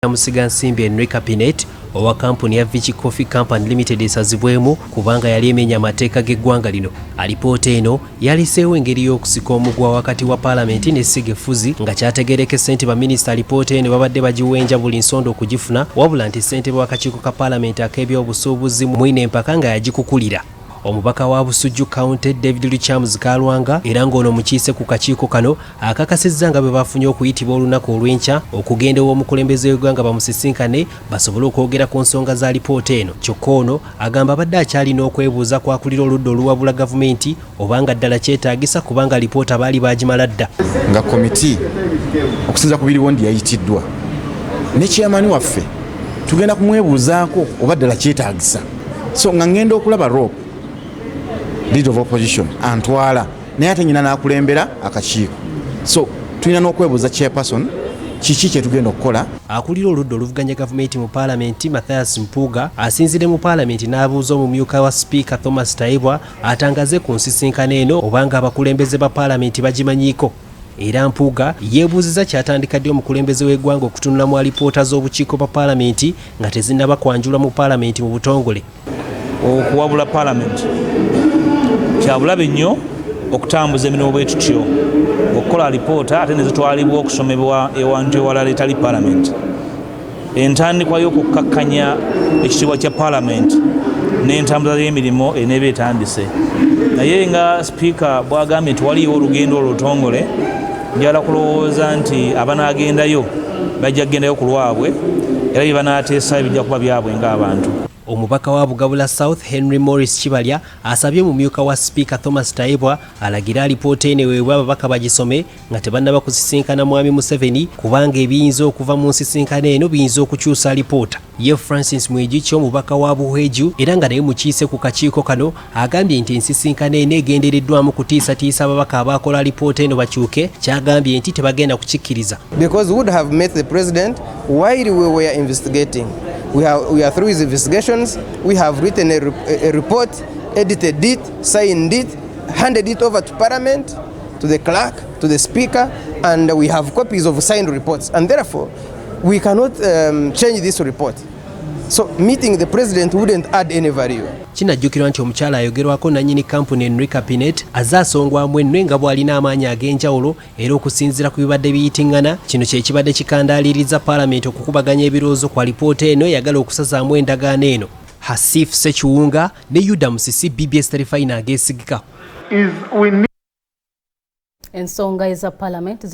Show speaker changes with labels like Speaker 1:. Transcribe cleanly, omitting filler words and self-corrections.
Speaker 1: Musigansimbi Enrica Pinet owa kampuni ya Vici Coffee Company Limited esazibwemu kubanga yali emenya amateeka g'eggwanga lino. Alipoota eno yaleseewo engeri y'okusika omugwa wakati wa paalamenti n'essiga effuzi, nga kyategerekese nti baminisita alipoota eno babadde bagiwenja buli nsonda okugifuna, wabula nti ssentebe w'akakiiko ka paalamenti ak'ebyobusuubuzi Mwine Mpaka nga yagikukulira. Omubaka wa Busujju County David Lukyamuzi Kalwanga, era ng'ono mukiise ku kakiiko kano, akakasizza nga bwe bafunye okuyitibwa olunaku olw'enkya okugenda ew'omukulembeze w'eggwanga bamusisinkane basobole okwogera ku nsonga za lipoota eno. Kyokka ono agamba abadde akyalina okwebuuza kwakulira oludda oluwabula gavumenti obanga ddala kyetaagisa, kubanga lipoota baali baagimala dda.
Speaker 2: Nga komiti, okusinza ku biriwo ndi yayitiddwa ne chairman waffe, tugenda kumwebuuzaako oba ddala kyetaagisa. So nga ngenda okulaba ROP, leader of opposition, antwala, naye ate nyina n'akulembera akakiiko, so tulina n'okwebuuza chairperson kiki kyetugenda okukola.
Speaker 1: Akulira oludda oluvuganya gavumenti mu paalamenti Mathias Mpuuga asinzidde mu paalamenti n'abuuza omumyuka wa sipiika Thomas Tayebwa atangaze ku nsisinkano eno obanga abakulembeze ba paalamenti bagimanyiiko. Era Mpuuga yeebuuziza kyatandika ddi omukulembeze w'eggwanga okutunula mu alipoota z'obukiiko bwa paalamenti nga tezinnaba kwanjulwa mu paalamenti mu butongole.
Speaker 3: Okuwabula paalamenti kyabulabe nnyo, okutambuza emirimu bwe tutyo, okukola alipoota ate ne zitwalibwa okusomebwa ewantu ewalala etali paalamenti, entandikwa y'okukkakkanya ekitiibwa kya paalamenti n'entambuza y'emirimu eneeba etandise. Naye nga sipiika bw'agambye nti waliwo olugendo olutongole, njagala kulowooza nti abanaagendayo bajja kugendayo ku lwabwe, era bye banaateesayo bijja kuba byabwe ng'abantu.
Speaker 1: Omubaka wa Bugabula South Henry Morris Kibalya asabye mumyuka wa sipiika Thomas Tayebwa alagire alipoota eno eweebwe ababaka bagisome nga tebannaba kusisinkana mwami Museveni, kubanga ebiyinza okuva mu nsisinkano eno biyinza okukyusa alipoota. Ye Francis Mwijukye, omubaka wa Buhweju era nga naye mukiise ku kakiiko kano, agambye nti ensisinkano eno egendereddwamu kutiisatiisa ababaka abaakola alipoota eno bakyuke, kyagambye nti tebagenda kukikkiriza.
Speaker 4: Because we would have met the president while we were investigating. We are through his investigations. We have written a report, edited it, signed it, handed it over to Parliament, to the clerk, to the speaker, and we have copies of signed reports. And therefore, we cannot change this report. So meeting the president wouldn't add any value.
Speaker 1: Kinajjukirwa nti omukyala ayogerwako nannyini kampuni Enrica Pinet azze asongwamu ennwe nga bw'alina amaanyi ag'enjawulo, era okusinziira ku bibadde biyitiŋŋana, kino kye kibadde kikandaaliriza paalamenti okukubaganya ebirowoozo ku alipoota eno eyagala okusazaamu endagaano eno. Hasif Sekiwunga ne Yuda Musisi, BBS Terefayina ageesigika.
Speaker 5: Ensonga eza paalamenti.